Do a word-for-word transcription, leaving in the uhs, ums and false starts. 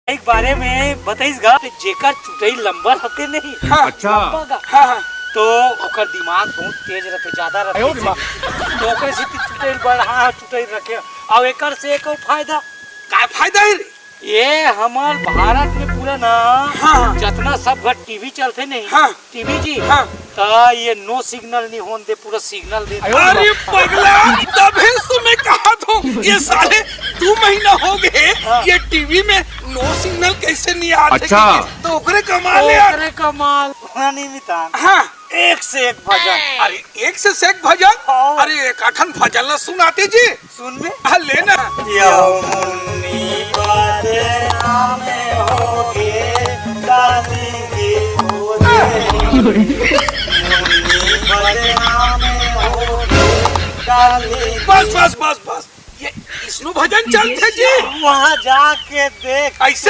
एक बारे में बताइस गा, जेकर चुटई लंबा रहते नहीं। हाँ। अच्छा। लंबा गा। हाँ, हाँ। तो ओकर दिमाग बहुत तेज रहते, ज्यादा रहते। तो ओकर से चुटई बड़, हाँ, चुटई रखे। अउ एकर से एक अउ फायदा। का फायदा हे रे? ये हमर भारत में पूरा ना, हाँ। जतना सब घर टीवी चलथे नहीं, हाँ। टीवी जी, हाँ। त ये no signal नहीं होन दे, पूरा signal दे। अरे पगला, तभे से मैं कहा था, ये साले दू महीना हो गए, हाँ। ये टीवी में no signal कैसे नहीं आथे? अच्छा। तो ओकरे कमाल हे यार। ओकरे कमाल, नहीं मितान। हाँ। एक से एक भजन। अरे, एक से एक भजन? हाँ। अरे, एक आठन भजन ला सुनाते जी। सुनबे? हाँ, ले ना। यो मुन्नी बदनाम होगे, डाली के बोले। मुन्नी बदनाम होगे, डाली। बस, बस, बस, बस। ये विष्णु भजन चलथे जी। वहाँ जाके देख। ऐसे